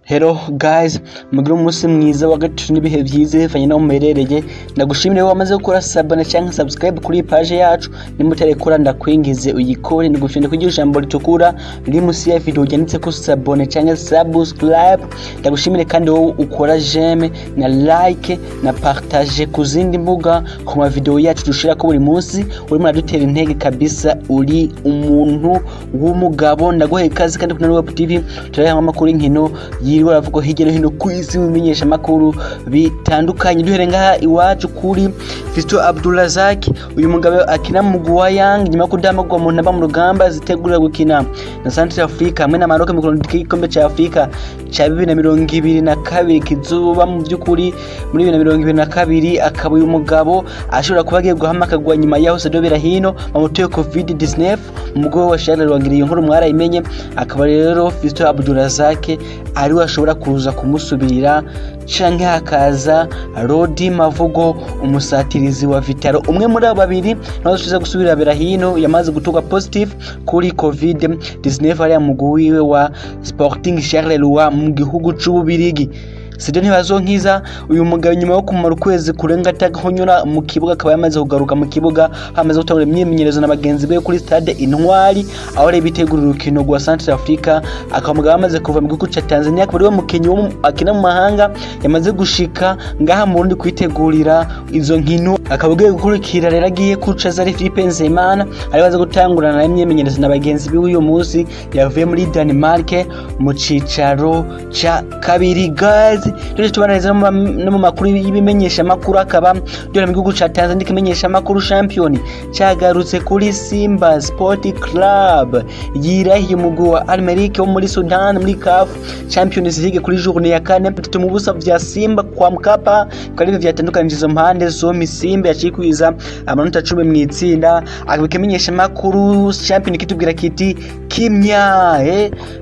Hello guys, mugire umunsi mwiza wa gatatu n'ibihe byiza bivanye n'aho muherereye. Ndagushimire wowe wamaze gukora s'abonner cyangwa subscribe kuri iyi page yacu. Nimba utarekora, ndakwingize uyikore. Ndigushimire kugira ijambo ritukura riri munsi ya video ryanditse ko s'abonner cyangwa subscribe. Ndagushimire kandi wowe ukora j'aime na like na partage ku zindi mbuga ku ma video yacu dushirako buri munsi. Urimo uradutera intege kabisa, uri umuntu w'umugabo. Ndaguhaye ikaze kandi kuri Web TV turaha amakuru y'inkino yiriwe aravugwa hirya no hino ku isi mu bimenyesha makuru bitandukanye. Duhere ngaha iwacu kuri Fiston Abdulrazak, uyu mugabo akina mu mugwi wa Young, nyuma yo kudamagwa mu ntamba mu rugamba zitegurira gukina na Central Africa hamwe na Maroc mu kurondera igikombe ca Afrika ca 2022 kizoba mu by'ukuri muri 2022. Akaba uyu mugabo ashobora kuba agiye guhamakarwa nyuma yaho Sado Berahino bamutoye COVID-19. Umugabo wa Charles Rwangiriye, inkuru mwarayimenye. Akaba rero Fiston Abdulrazak ariwe ashobora kuza kumusubirira canke hakaza Rodi Mavugo, umusatirizi wa Vital'O. Umwe muri abo babiri nawe tuza gusubira Berahino yamaze gutorwa positive kuri COVID-19 ariya mugwi wiwe wa Sporting Charleroi mu gihugu c'Ububirigi. Sido Ntibazonkiza, uyu mugabo nyuma yo kumara ukwezi kurenga atahonyora mu kibuga, akaba yamaze kugaruka mu kibuga, hamaze gutangura imyimenyerezo na bagenzi be kuri stade Intwari, aho rero bitegura urukino rwa Central Africa. Akaba umugabo yamaze kuva mu gihugu ca Tanzania, akaba ariwe mukinyi akina mu mahanga yamaze gushika ngaha mu Burundi kwitegurira izo nkino. Akaba agiye gukurikira rero, agiye kuca Zari Philippe Nzeyimana, ari baze gutangurana imyimenyerezo na bagenzi biwe uyu munsi, yavuye muri Denmark mu cicaro ca kabiri. Guys, tuje tubanariza no mu makuru y'ibimenyesha makuru. Akaba dore mu gihugu ca Tanzania ikimenyesha makuru Champion cagarutse kuri Simba Sport Club yirahiye umugwi wa Al Merrikh wo muri Sudan muri CAF Champions League kuri journée ya kane, 3-0 vya Simba kwa Mkapa, kwa rivyo vyatandukanije izo mpande zombi. Simba yacikwiza amanota 10 mu itsinda. Akaba ikimenyesha makuru Champion kitubwira kiti kimya,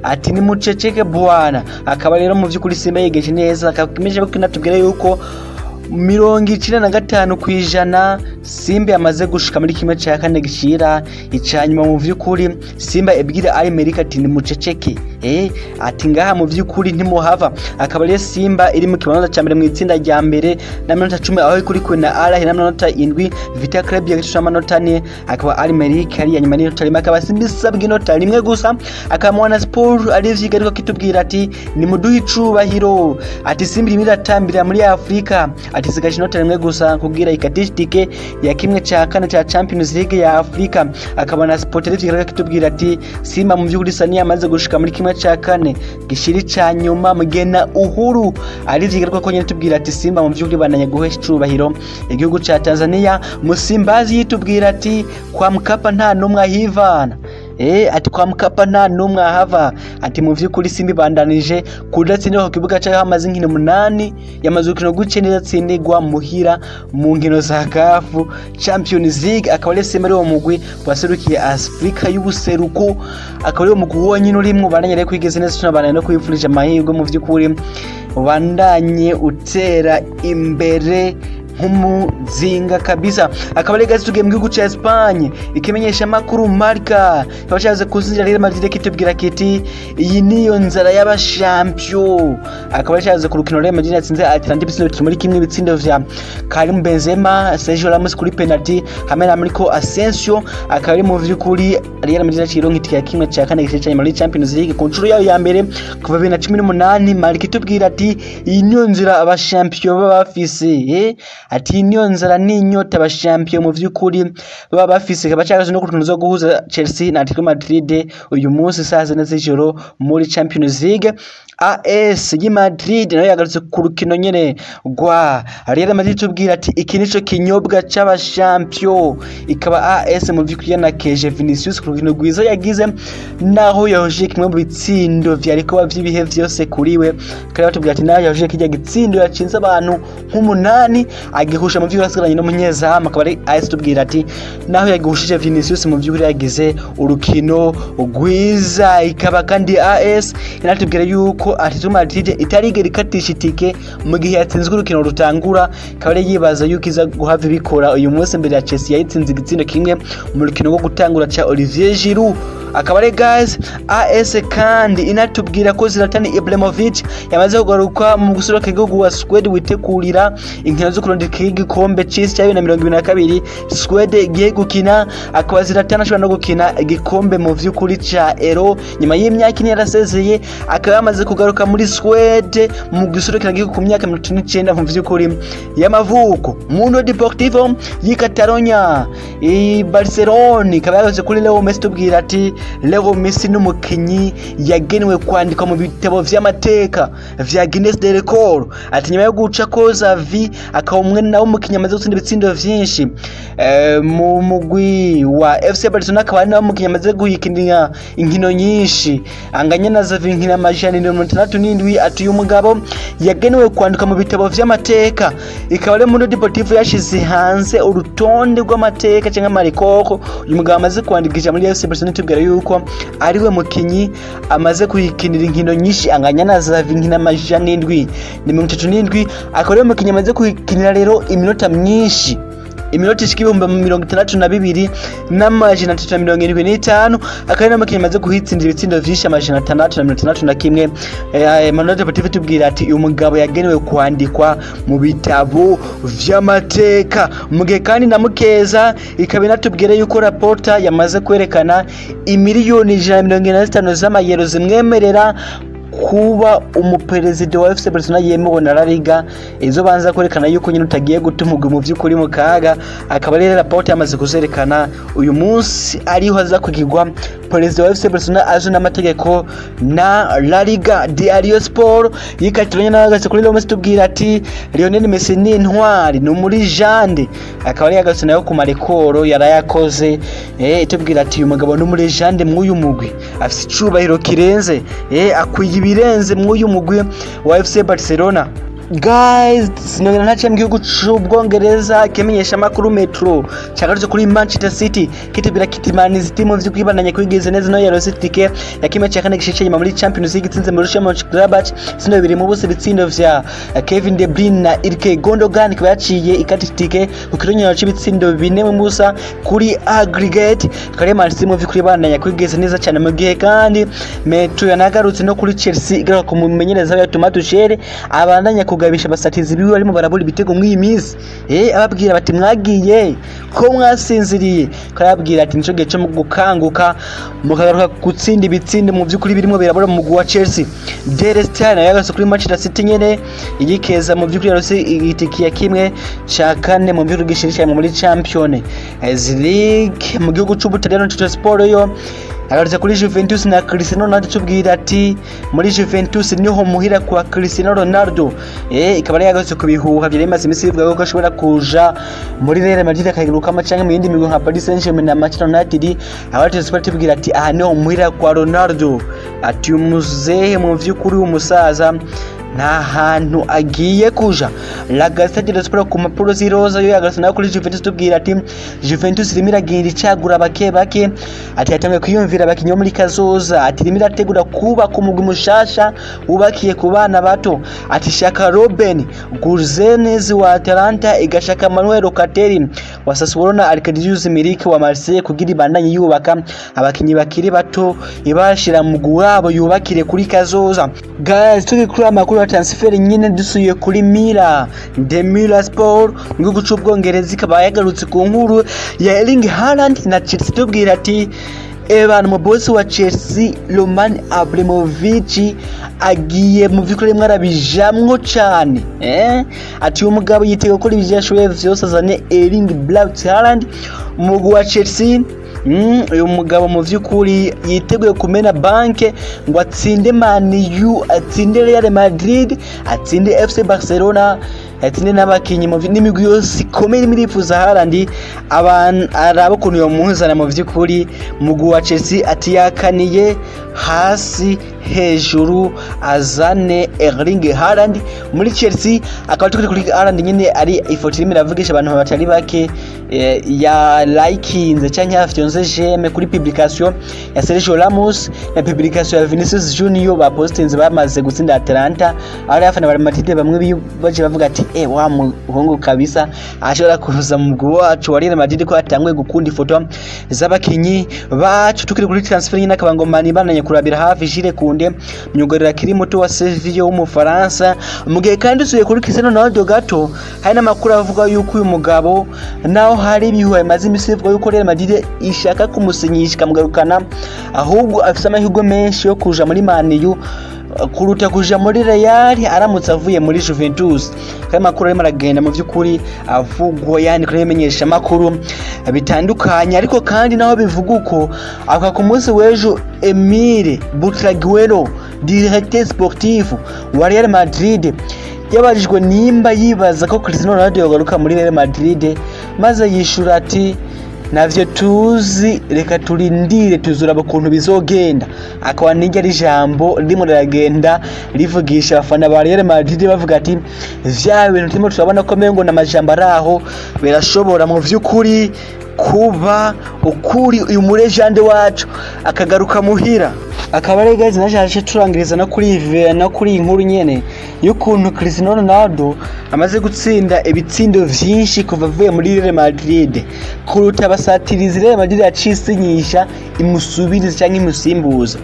ati nimuceceke bwana. Akaba rero mu vy'ukuri Simba yegeje neza. Akaba ikimenyesha kinatubwira yuko 95% Simba yamaze gushika muri kimwe ca kane gishira icanyuma. Mu vy'ukuri Simba ibwira Al Merrikh ati nimuceceke, ati ngaha mu vy'ukuri ntimuhava. Akaba rero Simba iri mu kibanza ca mbere mu itsinda rya mbere n'amanota 10, aho ikurikiwe na Al Ahly n'amanota 7, Vita Club ya gatatu n'amanota 4, akaba Al Merrikh ari ya nyuma n'inota 1. Akaba Simba isabwa inota rimwe gusa. Akaba Mwana Sport ari vyigaruka kitubwira ati nimuduhe icubahiro, ati Simba irimo iratambira muri Afrika, ati sigaje inota rimwe gusa kugira ikatishe itike ya kimwe ca kane ca Champions League ya Afrika. Akaba na Sport ari vyigaruka kitubwira ati Simba mu vy'ukuri sani yamaze gushika muri kimwe ca kane gishiri ca nyuma. Mugena Uhuru ari vyigaruka ko nyene tubwira ati Simba mu vy'ukuri bananye guhesha icubahiro igihugu ca Tanzania. Musimbazi yitubwira ati kwa Mkapa nta numwe ahivana, ati kwa Mkapa nta numwe ahava, ati mu vy'ukuri Simba ibandanije kudatsindirwa ku kibuga cayo. Hamaze inkino 8, yamaze urukino rw'icenda idatsindirwa muhira mu nkino za CAF Champions League. Akaba ari Simba ari wo mugwi waserukiye Afrika y'ubuseruko, akaba ari wo mugwi wonyine urimwo bandanye rero kwigeze neza. Tunabandanye no kwifurije amahirwe mu vy'ukuri, ubandanye utera imbere nk'umuzinga kabisa. Akaba ari gazi tugiye mu gihugu ca Espagne. Ikimenyesha makuru Marca kikaba cyaje kuzinjira Real Madrid kitubwira kiti iyi niyo nzara y'abashampion. Akaba cyaje ku rukino Real Madrid yatsinze Atlanta ibitsindo 3-1, ibitsindo vya Karim Benzema, Sergio Ramos kuri penalty hamwe na Marco Asensio. Akaba ari mu vy'ukuri Real Madrid yaciye itike ya kimwe cya kane gice muri Champions League ku nshuro yayo ya mbere kuva 2018. Marca itubwira ati iyi niyo nzira abashampion baba bafise, ati iyi niyo nzara n'inyota abashampion mu vy'ukuri baba bafise. Kaba cyaje no ku rukino zo guhuza Chelsea na Atletico Madrid uyu munsi saa 4 z'ijoro muri Champions League. AS y'i Madrid nayo yagarutse ku rukino nyene rwa Real Madrid, tubwira ati iki nico kinyobwa c'abashampion. Ikaba AS mu vy'ukuri yanakeje Vinicius ku rukino rwiza yagize, naho yahuje kimwe mu bitsindo vyari kuba vy'ibihe vyose kuri we. Kandi batubwira ati naho yahuje kirya gitsindo yacinze abantu nk'umunani, agihusha mu vy'ukuri asigaranye n'umunyezamu. Akaba ari AS tubwira ati naho yagihushije, Vinicius mu vy'ukuri yagize urukino rwiza. Ikaba kandi AS inatubwira yuko Atletico Madrid itarigera ikatisha itike mu gihe yatsinzwe urukino rutangura. Ikaba ari yibaza yuko iza guhava ibikora uyu munsi imbere ya Chelsea yayitsinze igitsindo kimwe mu rukino rwo gutangura ca Olivier Giroud. Akaba ari guys AS kandi inatubwira ko Zlatan Ibrahimovic yamaze kugaruka mu guseruka igihugu wa Sweden witegurira inkino zo kurondera igikombe c'isi cya 2022 Sweden igiye gukina. Akaba Zlatan ashobora no gukina igikombe mu vy'ukuri ca Euro nyuma y'imyaka ine yarasezeye, akaba yamaze kugaruka muri Sweden mu guserukira igihugu ku myaka 39 mu vy'ukuri y'amavuko. Mundo Deportivo y'i Catalonia i Barcelona ikaba yagarutse kuri Leo Messi tubwira ati Leo Messi n'umukinyi yagenewe kwandikwa mu bitabo vy'amateka vya Guinness de Record, ati nyuma yo guca ko Xavi akaba umwe nawe umukinyi amaze gutsinda ibitsindo vyinshi mu mugwi wa FC Barcelona, akaba ari nawe umukinyi amaze guhikinira inkino nyinshi anganya na Xavi inkino 167. Ati uyu mugabo yagenewe kwandikwa mu bitabo vy'amateka. Ikaba rero Mundo Deportivo yashize hanze urutonde rw'amateka canke amarekoro uyu mugabo amaze kwandikisha muri FC Barcelona, tubwira yuko ariwe mukinyi amaze kuyikinira inkino nyinshi anganya na Xavi inkino 737, akaba ariwe mukinyi amaze kuyikinira rero iminota myinshi, iminota ishika 62,375, akaba ari n'umukinyi amaze kuhitsindira ibitsindo vyinshi 661. Mundo Deportivo tubwira ati uyu mugabo yagenewe kwandikwa mu bitabo vy'amateka. Mu gihe kandi na Mukeza ikaba inatubwira yuko Laporta yamaze kwerekana imiliyoni 175 z'amayero zimwemerera kuba umuperezida wa FC Barcelona yemewe na La Liga, izo banza kwerekana yuko nyine utagiye guta umugwi mu vy'ukuri mu kaga. Akaba rero Laporta yamaze kuzerekana uyu munsi ariho aza kugirwa perezida wa FC Barcelona azwi n'amategeko na La Liga. Diario Sport yikatiranye n'abagatse kuri Leo Messi tubwira ati Lionel Messi ni intwari, ni muri jande, akaba ari yagatse nayo ku marekoro yarayakoze, itubwira ati uyu mugabo ni muri jande mw'uyu mugwi, afise icubahiro kirenze, akwiye ibirenze mw'uyu mugwi wa FC Barcelona. Guys, sinongera ntaciye mu gihugu c'Ubwongereza, kimenyesha makuru Metro cagarutse kuri Manchester City kitubwira kiti Man City mu vy'ukwibandanya kwigize neza no yarose tike ya kimwe cya kane gishice nyuma muri Champions League itsinze Borussia Mönchengladbach ibitsindo 2-0, ibitsindo vya Kevin De Bruyne na Ilkay Gundogan, ikaba yaciye ikata itike ku kironyo c'ibitsindo 4-0 kuri aggregate. Kare Man City mu vy'ukwibandanya kwigize neza cyane. Mu gihe kandi Metro yanagarutse no kuri Chelsea igaruka ku mumenyereza wa Thomas Tuchel abandanya kugabisha abasatizi biwe barimo barabura ibitego mw'iyi minsi, ababwira bati mwagiye ko mwasinziriye, karababwira ati nico gihe cyo gukanguka mukagaruka gutsinda ibitsindo mu vy'ukuri birimo birabura mu mugwi wa Chelsea. Daily Star nayo yagarutse kuri Manchester City nyene igikeza mu vy'ukuri yarose itiki ya kimwe ca kane mu vy'ukuri gishirisha muri Champions League. Mu gihugu c'Ubutaliyano Tutto Sport yo agarutse kuri Juventus na Cristiano Ronaldo tubwira ati muri Juventus niho muhira kwa Cristiano Ronaldo, ikaba ari yagarutse ku bihuha byari bimaze iminsi bivuga ko ashobora kuja muri Real Madrid akayirukamo canke mu yindi migwi nka Paris Saint-Germain na Manchester United. Abarutse Sport tubwira ati aha niho muhira kwa Ronaldo, ati umuzehe mu vy'ukuri umusaza nta hantu agiye kuja. La Gazzetta dello Sport ku mpapuro z'iroza yo yagarutse nayo kuri Juventus tubwira ati Juventus irimo iragenda icagura bake bake, ati yatanguye kwiyumvira abakinyi bo muri kazoza, ati irimo irategura kubaka umugwi mushasha wubakiye ku bana bato, ati shaka Robin Gosens wa Atalanta, igashaka Manuel Locatelli wa Sassuolo na Arkadiusz Milik wa Marseille kugira ibandanye yubaka abakinyi bakiri bato ibashira mu mugwi wabo yubakire kuri kazoza. Guys, turi kuri amakuru ya transfer nyine dusuye kuri Mira de Mira Sport mu gihugu c'Ubwongereza, ikaba yagarutse ku nkuru ya Erling Haaland na Chelsea tubwira ati Evan umubosi wa Chelsea Roman Abramovich agiye mu vy'ukuri rimwe arabijamwo cane, ati uyu mugabo yitega gukora ivyo yashoboye vyose azane Erling Braut Haaland umugwi wa Chelsea. Uyu mugabo mu vy'ukuri yiteguye kumena banke ngo atsinde Man U, atsinde Real Madrid, atsinde FC Barcelona, atsinde n'abakinyi n'imigwi yose ikomeye irimo irifuza Haaland, abantu araba ukuntu yomuhuzana mu vy'ukuri mugwi wa Chelsea, ati yakaniye hasi hejuru azane Erling Haaland muri Chelsea. Akaba tukiri kuri Haaland nyine ari ifoto irimo iravugisha abantu batari bake, ya likinze canke yafyonze j'aime kuri publication ya Sergio Ramos na publication ya Vinicius Junior bapostinze bamaze gutsinda Atalanta, aho abafana ba Madrid bamwe baje bavuga ati Wa muhungu kabisa ashobora kuza mu mugwi wacu wa Real Madrid ko yatanguye gukunda ifoto z'abakinyi bacu. Tukiri kuri transfer nyine, akaba ngo Mani bananye kurabira hafi Jules Koundé, myugariro akiri muto wa Sevilla w'Umufaransa. Mu gihe kandi usuye kuri Cristiano Ronaldo gato, hari n'amakuru avuga yuko uyu mugabo, naho hari ibihuha bimaze imisi bivuga yuko Real Madrid ishaka kumusinyisha ikamugarukana, ahubwo afise amahirwe menshi yo kuja muri Man U kuruta kuja muri Real aramutse avuye muri Juventus. Kandi amakuru arimo aragenda mu by'ukuri avugwa yani kuri bimenyesha makuru bitandukanye. Ariko kandi naho bivuga uko, aka ku munsi w'ejo Emile Butraguero, directeur sportif wa Real Madrid, yabajijwe nimba yibaza ko Cristiano Ronaldo yogaruka muri Real Madrid, maze yishura ati: "Navyo tuzi, reka turindire tuzuraba ukuntu bizogenda." Akaba niryo ari ijambo ririmo riragenda rivugisha abafana ba Real Madrid, bavuga ati vya bintu turimo turabona ko mengo n'amajambo araho birashobora mu vy'ukuri kuba ukuri, uyu mu légende wacu akagaruka muhira. Akaba ari guys naje turangiriza no kuri iyi nkuru nyene y'ukuntu Cristiano Ronaldo amaze gutsinda ibitsindo vyinshi kuva avuye muri Real Madrid kuruta abasatirizi Real Madrid yacisinyisha imusubiriza cyangwa imusimbuza.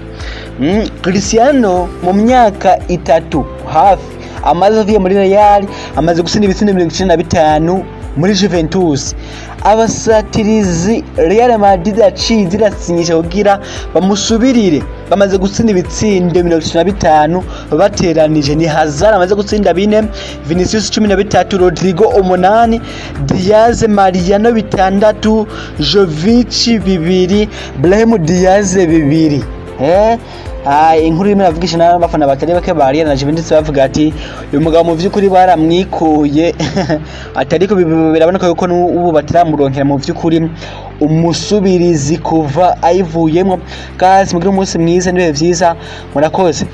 Cristiano mu myaka 3 hafi amaze avuye muri Real amaze gutsinda ibitsindo 95 muri Juventus. Abasatirizi Real Madrid yaciye irasinyisha kugira bamusubirire bamaze gutsinda ibitsindo 35 bateranije. Ni Hazard amaze gutsinda 4, Vinicius 13, Rodrigo 8, Diaz, Mariano 6, Jovic 2, Brahim Diaz 2. Inkuru irimo iravugisha n'abafana batari bake ba Real na Juventus, bavuga ati uyu mugabo mu vy'ukuri baramwikuye, atariko biraboneka yuko n'ubu bataramuronkera mu vy'ukuri umusubirizi kuva ayivuyemwo. Guys, mugire umunsi mwiza n'ibihe vyiza, murakoze.